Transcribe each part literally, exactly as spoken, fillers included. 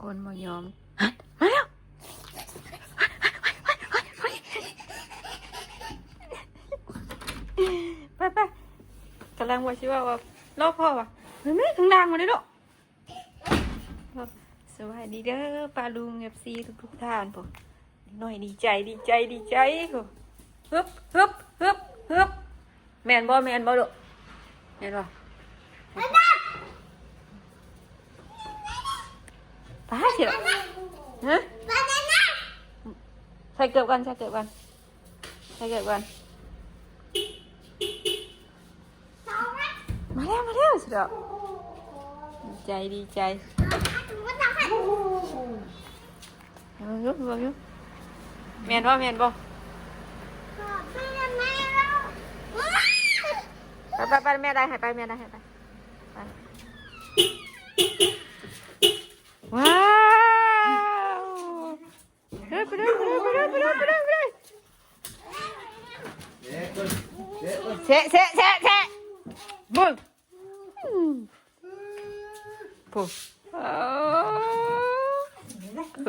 คนบ่ยอม หันมาแล้ว ไปไป กำลังว่าสิว่าว่ารอพ่อว่ะ เฮ้ยแม่ข้างล่างมาเลยลูก สวัสดีเด้อป้าลุง เอฟซี ทุกๆท่านผม หน่อยดีใจ ดีใจ ดีใจ โอ้ ฮึบ ฮึบ ฮึบ ฮึบ แม่นบ่ แม่นบ่ลูก แม่นบ่ ป้าเถอะ ฮะ ใส่เกือบก่อน ใส่เกือบก่อน ใส่เกือบก่อน มาแล้ว มาแล้ว สุดยอด ดีใจ ดีใจ เบิ่งอยู่ เบิ่งอยู่ แม่นบ่ แม่นบ่ ไปไปไป แม่ได้ให้ไป แม่ได้ให้ไป ไป ว้าว ไปเลย ไปเลย ไปเลย ไปเลย ไปเลย ไปเลย เชะ เชะ เชะ เชะ เบิ่ง อืม โอ้ เอ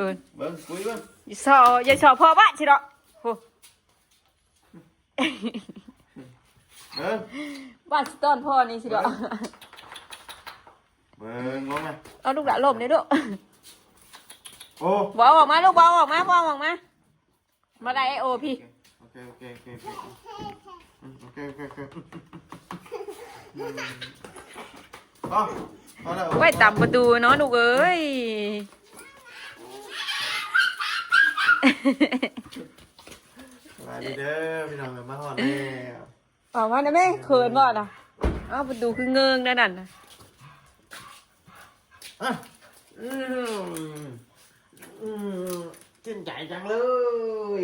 อ เบิ่ง คุยเบิ่ง อย่าสอ อย่าสอพ่อบ้าสิเนาะ โอ้ เบิ่ง บ้าสิต้อนพ่อนี่สิเนาะ เบิ่ง ลงมา เอาลูกหลานลมนี่ลูก โอ้ บ่เอาออกมาลูก บ่เอาออกมา บ่เอาออกมา มาได้ไอ้โอพี่ โอเค โอเค โอเค โอเค อืม โอเค โอเค โอเค อืม เอา เอาแล้ว ไว้ตามประตูเนาะลูกเอ้ย สวัสดีเด้อพี่น้อง มาฮอดแล้ว ออกมานะแม่ เขินบ่น่ะ เอาประตูคือเงิงนั่นน่ะ อ่ะ อืม อืม ชื่นใจจังเลย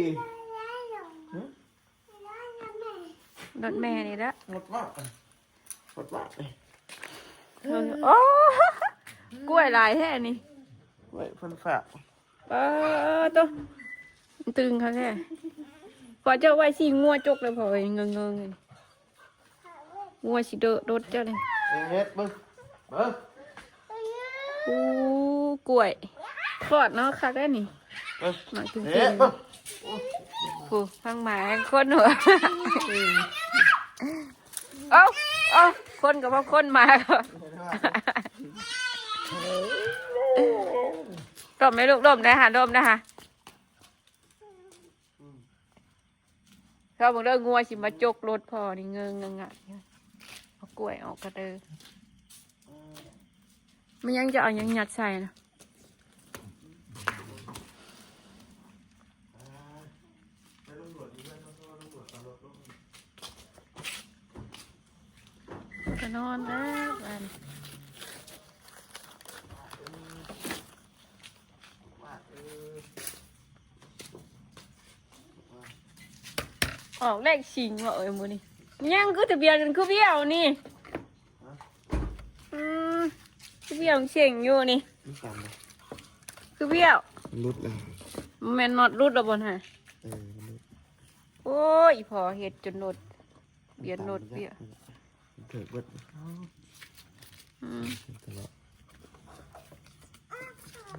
หึ รถแม่นี่ละ หมดละ หมดละ เออ โอ้ กล้วยหลายแท้นี่ กล้วยเพิ่นฝาก เออ โต ตึงคักแท้ พอเจ้าไว้สิงัวจกเลย พอเอ้ย เงิงๆเลย งัวสิเดอะรถเจ้าเลย เฮ็ดเบิ่ง เบิ่ง อู้ กล้วย ทอดเนาะ คักได้นี่ เบิ่ง หมากถึง เฮ็ดเบิ่ง โอ้ ทั้งหมาทั้งคนหัว เอ้า เอ้า คนกับพ่อคนหมาก็ ร่มไหมลูก ร่มนะฮะ ร่มนะฮะ เขาบอกเรื่องงัวสิมาจกรถพอนี่ เงิงงะงะ เอากล้วยออกกระเตอ มันยังจะเอายังยัดใส่นะ ก็นอนแล้วบัดนี้ ออกเลขชิงว่ะเอ้ย มื้อนี้ ยังคือทะเบียนกันคือเบี้ยวนี่ อืม คือเบี้ยวเสียงอยู่นี่ นี่กันนะ คือเบี้ยว มันหลุดแล้ว มันแม่นน็อตหลุดแล้วบ่ฮะ เออ มันหลุด โอ้ย อีพอเฮ็ดจนหลุด เปลี่ยนรถเปลี่ยน เกิดเบิด อืม ตลอด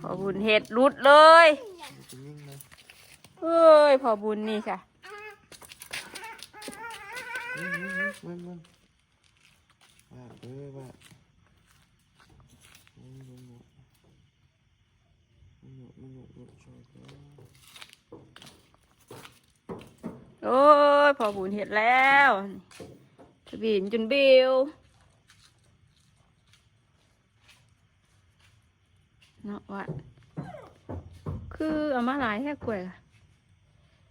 พอบุญเฮ็ดหลุดเลย จะยิ่งเลย เอ้ย พอบุญนี่ค่ะ มึง มึง มึง มึง ว่าเด้อ ว่า มึง มึง มึง โอ้ย พอบุญเฮ็ดแล้ว ทะเบียนจนเบล เนาะว่า คือเอามาหลายแท้กล้วยล่ะ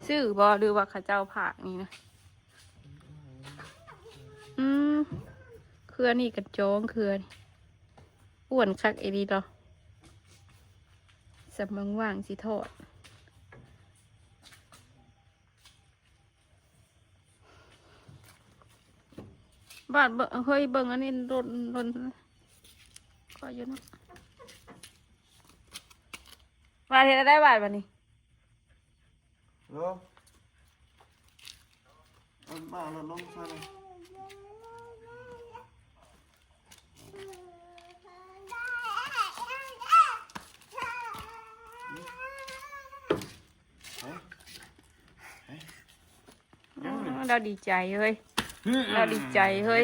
ซื้อบ่ หรือว่าเขาเจ้าฝากนี่นะ อืม เครือนี่กระจองเครือนี่ อ้วนคักอีหลีดอก สำมังว่างสิทอด บาดเบิ่ง เฮ้ย เบิ่งอันนี้โดน โดน ก็อยู่นะ บาดเฮ็ดได้บาดบัดนี้ โล เอามาเอารถลงซะเลย เ เราดีใจเฮ้ย เราดีใจเฮ้ย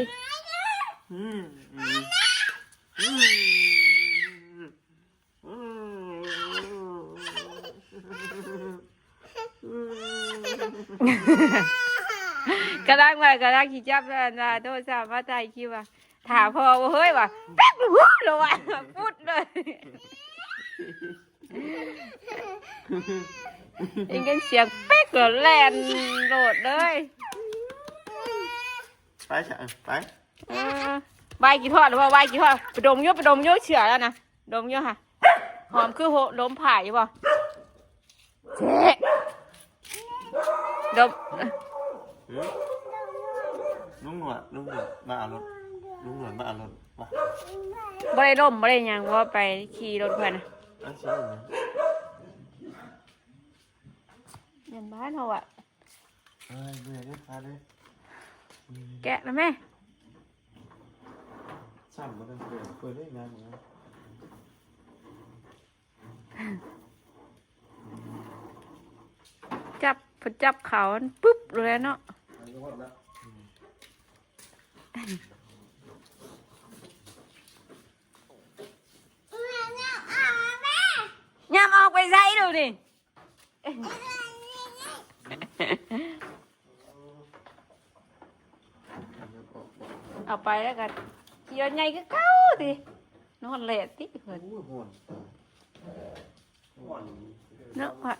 กำลังว่ากำลังสิจับอันน่ะโทรศัพท์มาถ่ายคลิปว่า ถ้าพ่อบ่เฮ้ยว่ะ ปิ๊ก ลงมา ปุ๊ดเลย ได้ยินเสียงปิ๊ก แล้วแล่นโลดเลย ไปซะ ไป เออ ไหว้กี่ทอดหรือว่าไหว้กี่ทอด ไปดมอยู่ ไปดมอยู่ เชื่อแล้วนะ ดมอยู่ค่ะ หอมคือโห ลมผ่าอยู่บ่ เจ๊ ดม หือ ลุงหนวด ลุงหนวด มาเอารถ ลุงหนวด มาเอารถ มา บ่ได้ดม บ่ได้หยัง ว่าไปขี่รถเพิ่นน่ะ อ่ะ ใช่เหรอ เรียนบ้านเฮาอะ เอ้ย เบื่อเด้อ พาเด้อ แกะแล้วแม่ ซ้ำบ่ได้ เปิด เปิดได้งานอยู่นะ จับ พอจับเขาปุ๊บเลยเนาะ ยามออกไปไสดูนี่ เอาไปแล้วกัน ขี่รถใหญ่คือเก่าติ นอนแหละติเพิ่น โอ้ย ฮ้อน ฮ้อน เนาะ ว่า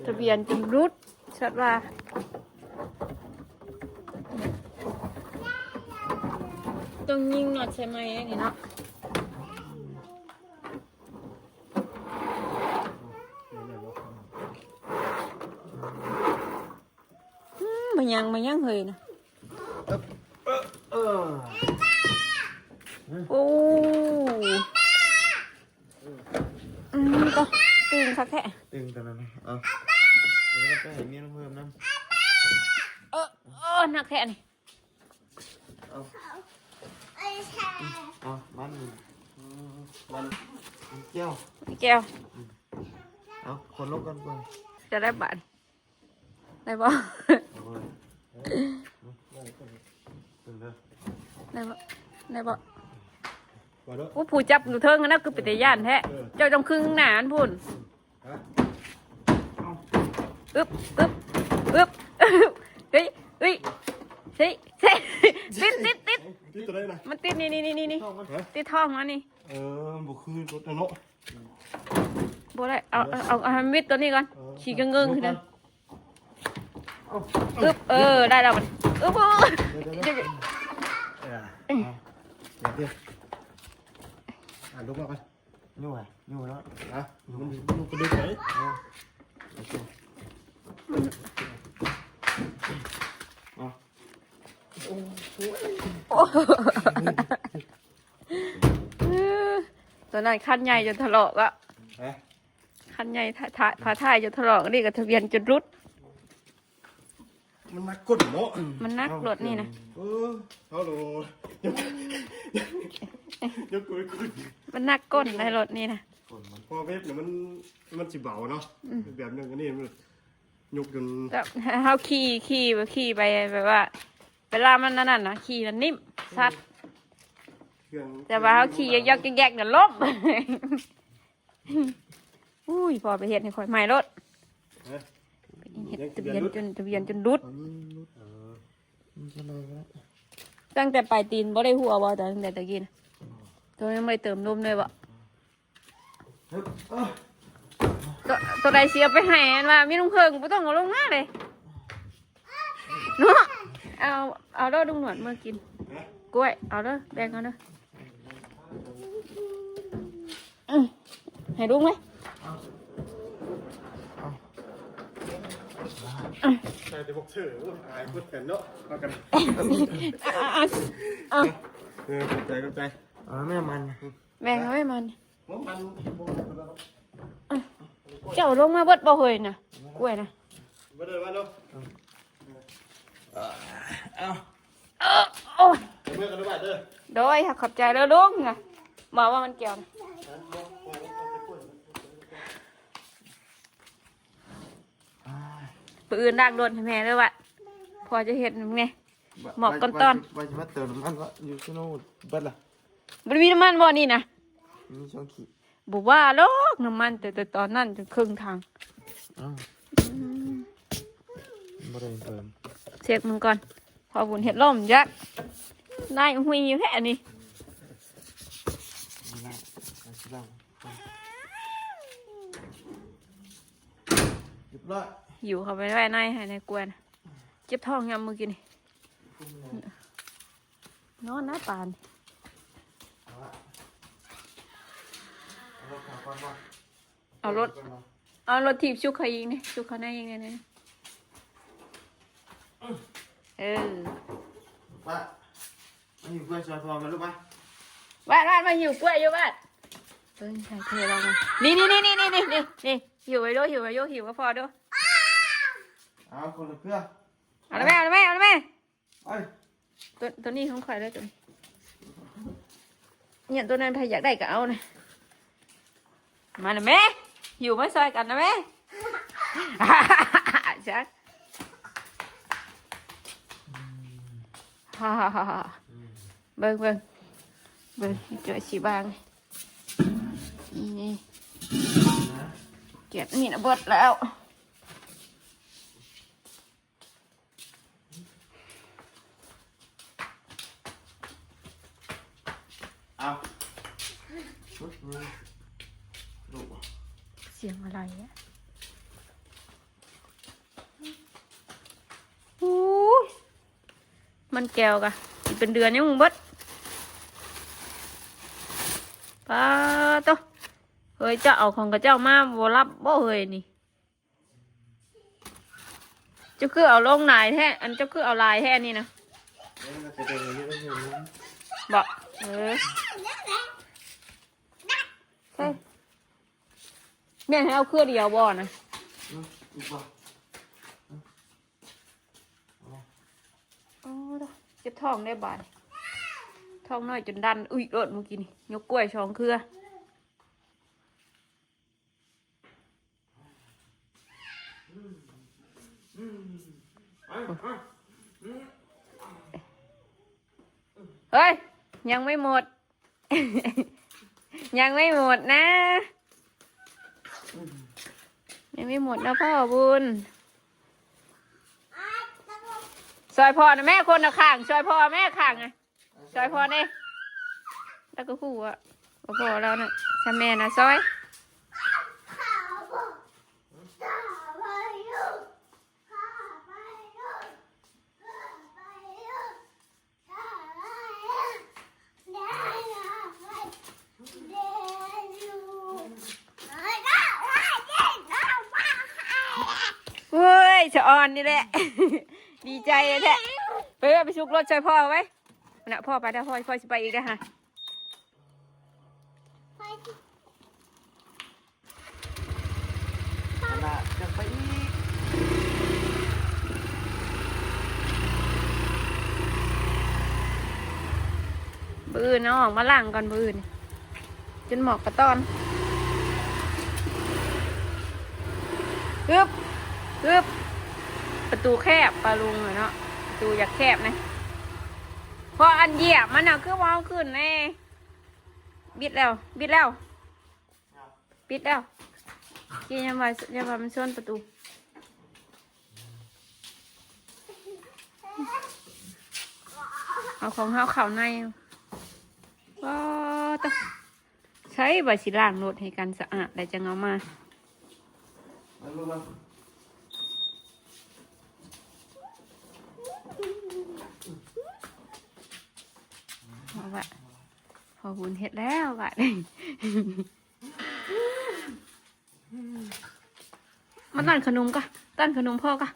ทะเบียนจนรุด ชัดว่า ต้องยิงน็อตใช่ไหมอันนี้เนาะ อืม มายัง มายังเฮยนะ เออ เออ โอ้ อืม ก็ตึงคักแท้ ตึงตอนนั้นนะ เอา เดี๋ยวเราไปให้เมียน้องเพิ่มน้ำ เออ เออ หนักแท้นี่ เอา เอา มัน มัน มันแก้ว แก้ว เอา คนลงกันก่อน จะได้บาท ได้บ่ เอาเลย ตึงเด้อ ได้บ่ ได้บ่ ว่าเด้อ โอ้ ผู้จับอยู่เทิงนะ คือเป็นตาย่านแท้ เออ เจ้าต้องครึ่งหน้าอันพุ่น ฮะ เอา อึบ อึบ อึบ เฮ้ย เฮ้ย เฮ้ย เฮ้ย ติด ติด ติด ติดตัวไหนนะ มันติด นี่ นี่ นี่ นี่ ท้องมัน ฮะ ติดท้องมันนี่ เออ มันบ่คือรถนะเนาะ บ่ได้ เอา เอา เอา เอาให้มิดตัวนี้ก่อน เออ ขี่กระเงิงขึ้นนะ เอา อึบ เออ ได้แล้วมัน อึบ เออ เดี๋ยว เดี๋ยว เดี๋ยว เออ เอา เดี๋ยว เดี๋ยว อ่ะ ลุกมาก่อน อยู่ไง อยู่แล้ว ฮะ มัน มันกระดูกไหน เออ โอเค เอา โอ้โห โอ้โห เออ ตอนนั้นคันใหญ่จนทะเลาะอะ ฮะ คันใหญ่ท้า ท้า พาท้ายจนทะเลาะ นี่ก็ทะเบียนจนรุด มันหนักก้นเนาะ มันหนักรถนี่นะ เออ เอาโลด ยก ยกตัวขึ้น มันหนักก้นในรถนี่นะ ก้นมัน พอเวฟเนี่ยมัน มันสิเบาเนาะ อืม แบบหนึ่งอันนี้มัน ยกจน แต่เฮาขี่ ขี่ ขี่ไปแบบว่า เวลามันนั่นน่ะ ขี่มันนิ่ม สัด เครื่อง แต่ว่าเฮาขี่ยอกๆแยกๆน่ะล้ม อุ้ย พ่อไปเฮ็ดให้ข่อยใหม่โลด ฮะ เฮ็ดทะเบียนจน ทะเบียนจนหลุด เออ มันจะเลยไปแล้ว ตั้งแต่ปลายตีนบ่ได้หัวบ่ แต่ตั้งแต่ตะกี้นะ ตัวนี้ไม่เติมนมเลยบ่ ตัว ตัวใดสิเอาไปให้อันว่ามีลุงเคิงบ่ต้องเอาลงมาเลย เนาะ เอา เอาเด้อลุงหนวดมากิน กล้วย เอาเด้อ แบ่งเอาเด้อ อืม ให้ลุงไหม ใส่แต่พวกเธอ โอ้ย อายคนกันเนาะ เอากัน เอา เอา เอา เออ ขอบใจ ขอบใจ เอาแม่มัน แบ่งเอาไว้มัน ว่ามัน เจ้าลงมาเบิดบ่เฮยนะ กล้วยนะ บ่ได้ว่าเนาะ เอา เออ โอ้ย ไปเมือกันด้วยบาทเด้อ โดย ขอบใจเด้อลุงนะ บอกว่ามันเกี่ยวนะ ปืนดักโดนแม่เลยว่ะ พอจะเห็นไง หมอกก้อนๆ ว่าจะมาเติมน้ำมันวะ อยู่ที่โน่นเบิดละ บ่มีน้ำมันบ่นี่นะ มีช่องขีด บ่ว่าหรอกน้ำมัน แต่ แต่ตอนนั้นจนครึ่งทาง อ้าว อืม บ่ได้เติม เช็คมึงก่อน พอบุญเฮ็ดล่มจัก นายหุยอยู่แท้อันนี้ นี่ละ เอาสิละ เรียบร้อย หิวเข้าไปไว้ใน ให้ในกวน เจ็บท้องยามมื้อกี้นี่ นอนนะปาน เอาละ เอารถขับก่อนบ่ เอารถ เอารถถีบชุกเขาอีกนี่ ชุกเขาในอีกนี่นี่ เออ ป้า มาอยู่กล้วยซอยพอกันลูกปะ บ้าน บ้าน มาหิวกล้วยอยู่บ้าน เออ ใส่เทลงมา นี่ นี่ นี่ นี่ นี่ นี่ นี่ หิวไว้โลด หิวไว้โลด หิวก็พอโลด เอาคนละเครื่อง เอาละแม่ เอาละแม่ เอาละแม่ เอ้ย ตัว ตัวนี้ของข่อยเลยตัวนี้ เนี่ย ตัวนั้นใครอยากได้ก็เอานะ มานะแม่ หิวมาซอยกันนะแม่ จัก ฮ่าฮ่าฮ่าฮ่า เบิ่ง เบิ่ง เบิ่ง เจอสีบาง นี่ เก็บนี่นะเบิดแล้ว เอาชุดนี้ ลูก เสียงอะไรอะ อู้ย มันแก้วกะ อีกเป็นเดือนยังบ่เบิด ปาโต เฮ้ย เจ้าเอาของกับเจ้ามาบ่รับบ่เฮ้ยนี่ เจ้าคือเอาลงหลายแท้ อันเจ้าคือเอาหลายแท้นี่นะ เดี๋ยวมันก็จะเป็นอย่างนี้ก็คือนะ บอก เออ ใช่ แม่ให้เอาเครือเดียวบ่นะ อืม อีกบ่ อืม เอามา โอ้ เจ็บท้องได้บาด ท้องน้อยจนดัน อุ้ย โลดเมื่อกี้นี่ ยกกล้วยสองเครือ เฮ้ย ยังไม่หมด ยังไม่หมดนะ ยังไม่หมดนะพ่อบุญ ซอยพ่อนะแม่ คนละข้าง ซอยพ่อแม่ข้างอะ ซอยพ่อเนี่ย แล้วก็คู่อะ พ่อเราเนี่ย ถ้าแม่นะซอย โอ้ย สะออนนี่แหละ ดีใจแท้ ไปเว้ย ไปซุกรถซอยพ่อไว้ นะ พ่อไปแล้ว พ่อ พ่อสิไปอีกแล้วฮะ ขนาดยังไปอีก มื้ออื่นเอาออกมาล้างก่อน มื้ออื่น จนหมอกกระต้อน ฮึบ ฮึบ ประตูแคบ ปาลุงอะเนาะ ประตูอยากแคบนะ เพราะอันเหยียบมันน่ะ คือเว้าขึ้นแน่ บิดแล้ว บิดแล้ว ปิดแล้ว กินยังว่า ยังว่ามันชนประตู เอาของเฮาเข้าใน ว้าตะ ใช้บ่สิล้างรถให้กันสะอาด แล้วจังเอามา มาลูกมา เอาวะ พอบุญเฮ็ดแล้ววะ มาต้านขนมกะ ต้านขนมพ่อกะ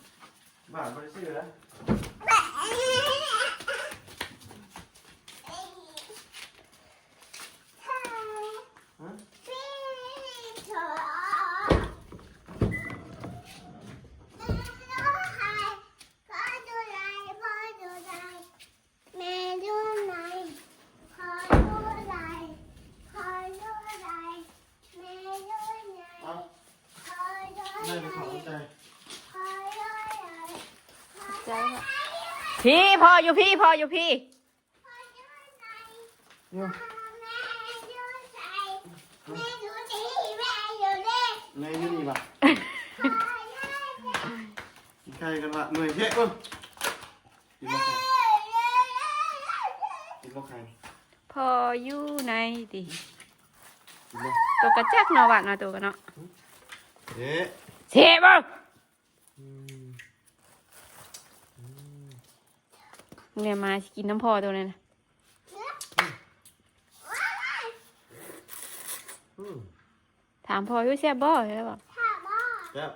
บ้านบ่ได้ซื้อแล้ว ฮะ พ่อดูไลน์ พ่อดูไล ได้ไปขอตั้งใจ ใจค่ะ พี่ พ่ออยู่พี่ พ่ออยู่พี่ อยู่ แม่อยู่นี่ปะ กินไข่กันละ หน่วยเทะก่อน กินบ่ไข่ กินบ่ไข่ พ่ออยู่ในติ กินบ่ ตัวกระจักเนาะ หวานเนาะ ตัวกันเนาะ เอ๊ะ เสียบ่ อืม อืม เนี่ย มาสิกินน้ำพ่อตัวนั้นนะ อืม ถามพ่ออยู่แซ่บบ่ แล้วบอก แซ่บ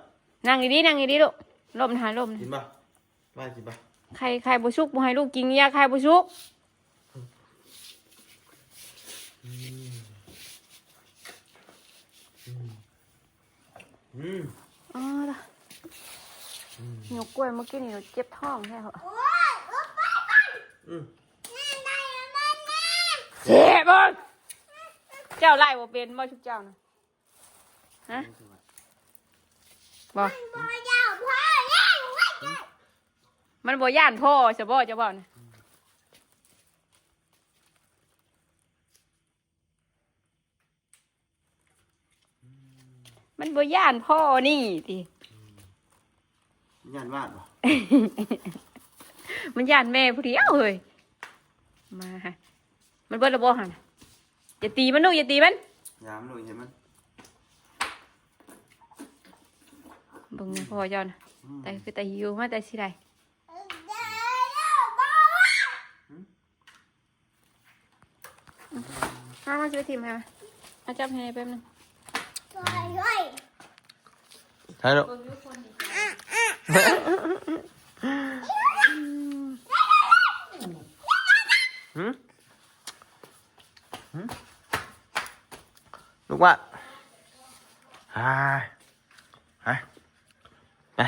นั่งดีๆ นั่งดีๆ ลูก ลมหาลม กินปะ มากินปะ ไข่ ไข่บ่สุก บ่ให้ลูกกินยาไข่บ่สุก อืม อืม อืม อ๋อ อืม หยวกกล้วยเมื่อกี้นี่เจ็บท้องแท้เหรอ อืม เจ็บบ่ เจ้าไล่บ่เป็นบ่ ชุบเจ้านะ ฮะ บ่ มันบ่ย่านพ่อซะบ่ เจ้าบ่นะ มันบ่ย่านพ่อนี่ติ ย่านวาดบ่ มันย่านแม่ผู้เดียวเฮ้ย มาฮะ มันเบิดแล้วบ่หั่นน่ะ อย่าตีมันลูก อย่าตีมัน ยามลูกเห็นมัน เบิ่งนะพ่อเจ้านะ อืม แต่คือแต่หิวมาแต่สิได้ อืม มา มาช่วยทีมให้มา มาจับให้แป๊บนึง ใช่ลูก หืม หืม ลูกว่า อ่า ไป ไป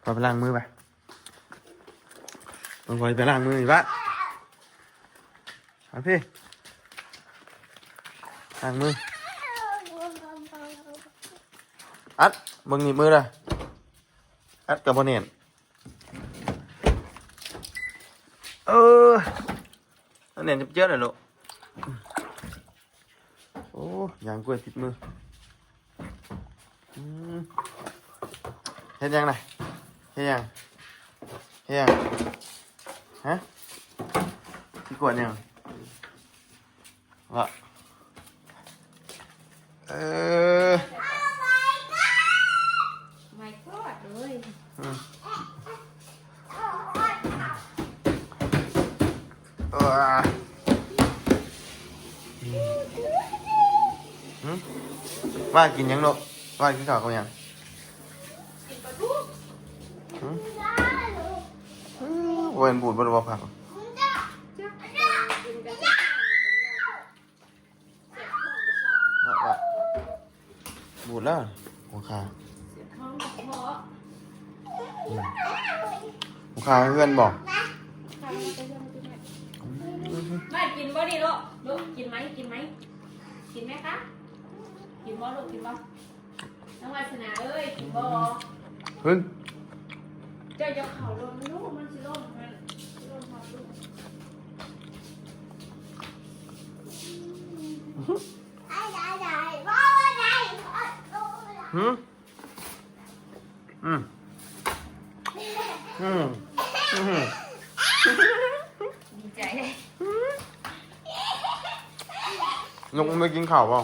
พอไปล้างมือไป ต้องคอยไปล้างมืออีกบ้าน เอาพี่ ล้างมือ อัด เบิ่งหนีบมือเลย อัดกับบ่แน่น เออ อันแน่นเจียบๆเลยลูก โอ้ ยางกล้วยติดมือ อืม เฮ็ดยังน่ะ เฮ็ดยัง เฮ็ดยัง ฮะ สิกวดยัง วะ เออ My God เอ้ย อืม เออ อืม หืม ว่ากินหยังลูก ว่ากินข้าวกับหยัง กินปลาทู หืม อืม เว้นบูดบ่ได้บ่ผัก จักกินกับจัก ละละ บูดแล้ว หัวขา เสียท้องกระเพาะ อืม หัวขาเพื่อนบอก ข้าวมันจะเริ่มกินไหม อืม ไม่กินบ่นี่ลูก ลูกกินไหม กินไหม กินไหมคะ กินบ่ลูก กินบ่ น้องวาสนาเอ้ย กินบ่ เฮ้ย เจ้าจะเข่าลงลูก มันสิลงมันสิลงมาลูก หืม อืม อืม อืม ดีใจเลย นกมันไม่กินข้าวเปล่า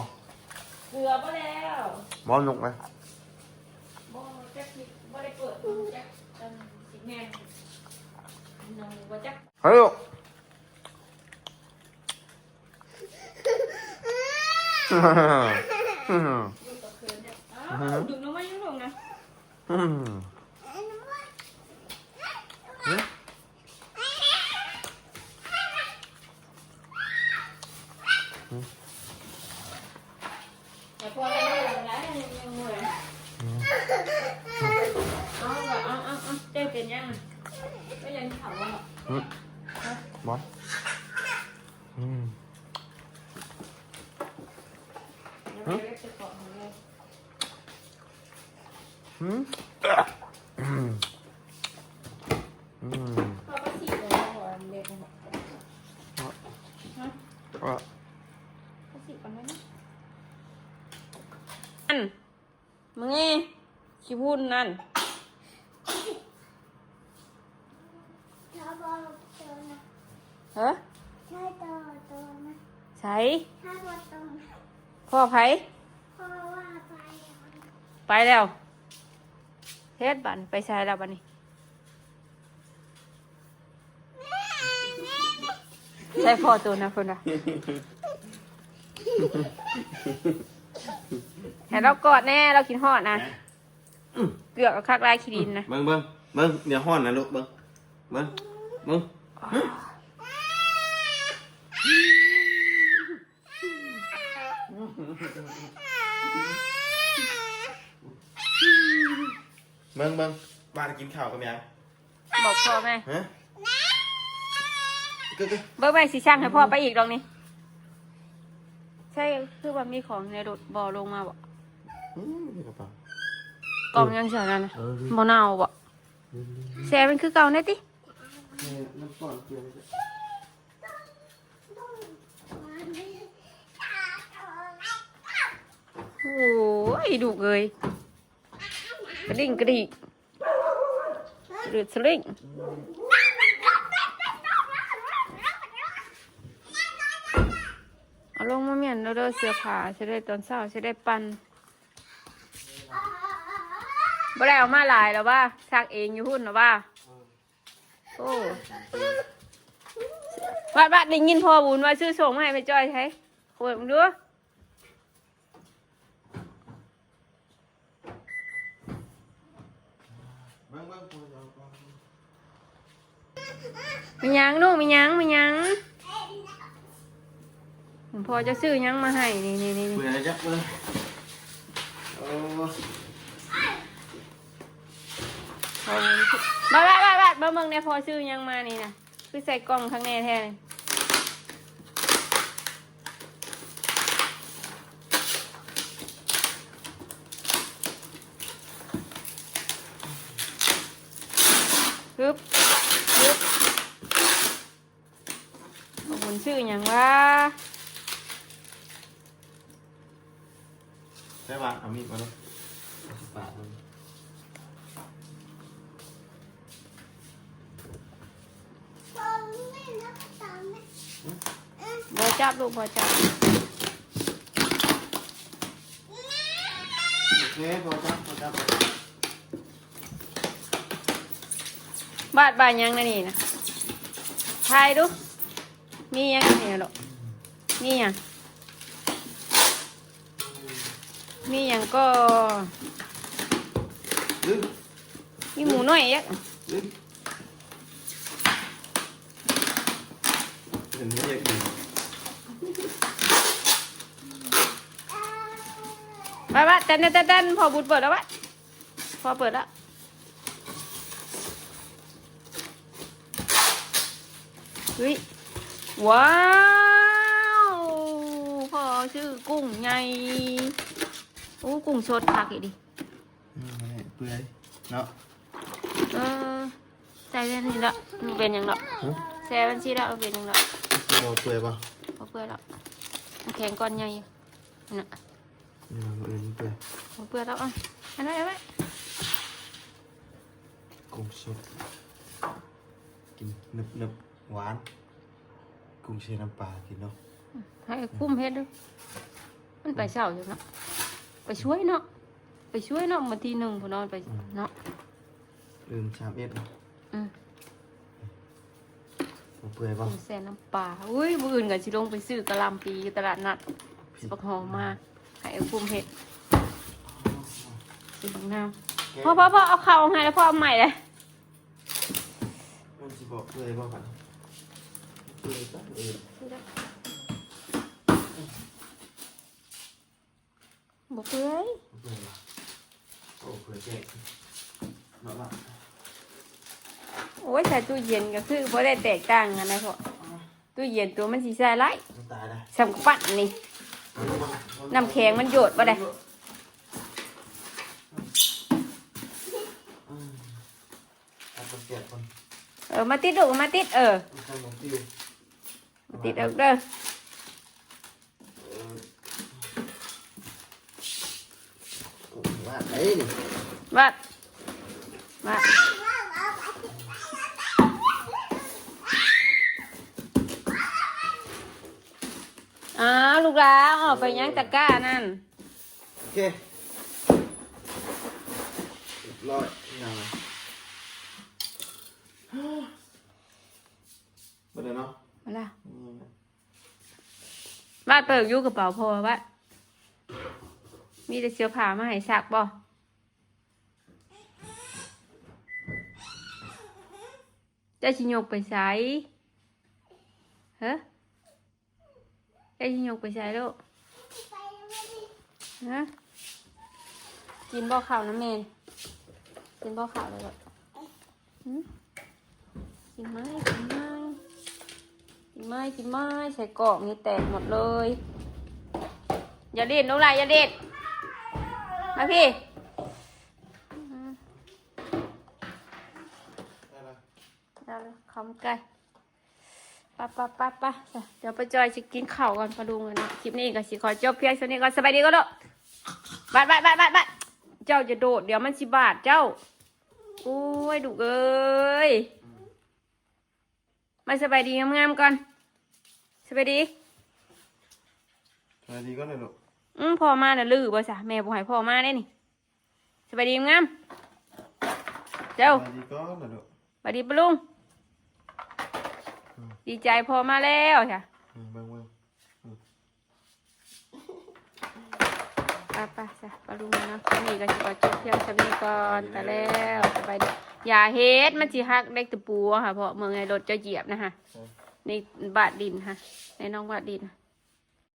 เกลือบ่แล้ว บ่นกไหม บ่จักสิบ่ได้เปิดดูจัก เอิ่ม สิแม่นนกบ่จัก เฮ้ย ลูกกับเพื่อนเนี่ย อ้าว ดึงลงมายังลงนะ อืม หืม แต่พอเราไม่ลงแล้วยังยังงง อืม เอาละ เอา เอา เอา เจ้าเป็นยัง ก็ยังถามว่า อืม บอส อืม ยังไม่ได้ไปเกาะของเรา หืม อืม อืม เขาก็สีเลยหัวเล็กนะฮะ อ่ะ เขาสีกันไหมนะอันมึงไงขี้พุ่นนั่น ถ้าบอกตัวนะ เฮ้อ ถ้าตัวตัวนะ ใส่ ถ้าบอกตัวนะ พ่อไผ เพราะว่าไป ไปแล้วเฮ็ดบัดนี้ไปใส่แล้วบัดนี้ ใส่พ่อตัวนะเพิ่นว่าให้เรากอดแน่เรากินฮอดนะเกือกเอาคักลายขี้ดินนะ เบิ่งเบิ่งเบิ่งเดี๋ยวฮ้อนนะลูกเบิ่งเบิ่งเบิ่งเบิ่งเบิ่งมากินข้าวกับหยัง บอกพ่อแม่ ฮะก็ก็ เบิ่งแม่สิช่างให้พ่อไปอีกดอกนี่ใช่คือว่ามีของในรถบ่ลงมาบ่ อืมนี่กระเป๋า กล่องยังเฉยนั่นนะ เออ บ่เน่าบ่แซ่มันคือเก่าแน่ติ นี่น้ำก่อนเกลือ โอ้ยดุเอ้ยกระดิ่งกระดิ่งกระดิ่งสลิงเอาลงมาเมียนแล้วเด้อเสื้อผ้าจะได้ตอนเช้าจะได้ปั่นบ่ได้เอามาหลายแล้วว่าซักเองอยู่หุ่นแล้วว่าโอ้วัดวัดได้ยินพ่อบุญว่าซื้อส่งมาให้แม่จ้อยใช่ขวดมึงดู เบิ่งเบิ่งพอจะเอาก่อน มีหยังลูกมีหยังมีหยังพ่อจะซื้อหยังมาให้นี่นี่นี่ เปื่อยจักเลยโอ้ พ่อบ้าบ้าบ้าบ้าบ้าเมืองเนี่ยพ่อซื้อหยังมานี่นะคือใส่กล่องข้างในแท้นี่ฮึบฮึบขอบคุณซื้อหยังวะ ใช่ปะเอามีดมาดูปาดมัน บ่จับลูกบ่จับ โอเคพอจับพอจับ บาดบาดหยังนะนี่นะทายดู มีหยังเนี่ยหรอมีหยังมีหยังก็ ลึก มีหมูน้อยยักษ์ ลึกเห็นไหมเด็กดี บาดบาดเต้นเต้นเต้นเต้นพอบุญเปิดแล้ววะพอเปิดแล้ว เฮ้ยว้าวพ่อซื้อกุ้งใหญ่โอ้กุ้งสดคักอีกดิ อืมเปื่อยเนาะ เออใส่แบบนี้ละมันเป็นหยังดอก ฮะ ใส่แบบนี้ละมันเป็นหยังดอก สิบ่เปื่อยป่ะ พอเปื่อยแล้วมันแข็งก้อนใหญ่อยู่น่ะ นี่มันเปื่อยเปื่อย พอเปื่อยแล้วอ่ะอันนั้นเอาไว้ กุ้งสดกินนึบนึบหวาน กุ้งเชน้ำปลากินเนาะ ให้คุ้มเฮ็ดดูมันไปเช้าอยู่เนาะไปช่วยเนาะไปช่วยเนาะมาทีหนึ่งพอนอนไปเนาะ อืมสามเอ็ดเนาะ อืม บ่เปื่อยป่ะ กุ้งแซ่น้ำปลาอุ้ยมื้ออื่นก็สิลงไปซื้อกะหล่ำปีอยู่ตลาดนัดสิบักหอมมาให้เอาคุ้มเฮ็ดสิบักนาวพ่อพ่อพ่อเอาข้าวออกให้แล้วพ่อเอาใหม่เลย มันสิบ่เปื่อยป่ะครับเปื่อยป่ะเออ บ่เปื่อย เปื่อยป่ะโอ้เปื่อยแก่เนาะว่า โอ้ยใส่ตู้เย็นก็คือบ่ได้แตกต่างกันนะพ่อตู้เย็นตัวมันสิใส่หลาย มันตายได้ สำคัญนี่น้ำแข็งมันโยดบ่ได้ เ เออ มาติดลูก มาติด เออ มาติดเอาเด้อ ว่าไอ้นี่ วัด วัด อ้าว ลูกหลานออกไปยังตะกร้านั่น โอเคเรียบร้อยนะมาเลยเนาะ มาละ วัดเปิดอยู่กระเป๋าพ่อวัด มีแต่เสื้อผ้ามาให้ซักบ่ เจ้าสิยกไปไส ฮะ เจ้าสิยกไปไสลูก ฮะ กินบ่ข้าวนะแม่ กินบ่ข้าวเลยลูก หืม กินไหม กินไหม กินไหม กินไหม ใส่กล่องนี่แตกหมดเลย อย่าเล่นลูกหลาน อย่าเล่น มาพี่ อืม เอาเลย คำไก่ ไปไปไปไปจ้ะ เดี๋ยวป้าจอยสิกินข้าวก่อน ปะลุงอะเนาะ คลิปนี้ก็สิขอจบเพียงเท่านี้ก่อน สบายดีก่อนเนาะ บาดบาดบาดบาดบาด เจ้าจะโดด เดี๋ยวมันสิบาดเจ้า โอ้ย ลูกเอ้ย มาสบายดีงามๆก่อน สบายดี สวัสดีก็เลยลูก อืม พ่อมาน่ะ ลือบ่ซะ แม่บ่ให้พ่อมาได้นี่ สบายดีงาม เจ้า สวัสดีก็เลยลูก สบายดีปะลุง ดีใจพ่อมาแล้วจ้ะ อืมเบิ่งเบิ่ง ไปไปจ้ะ ปะลุงเนาะ นี่ก็สิขอจบเพียงเท่านี้ก่อน ไปแล้ว สบายดี อย่าเฮ็ด มันสิหักเล็กตะปูอะค่ะ เพราะเมืองไงรถเจ้าเหยียบนะคะ นี่บาดดินค่ะ ในน้องบาดดิน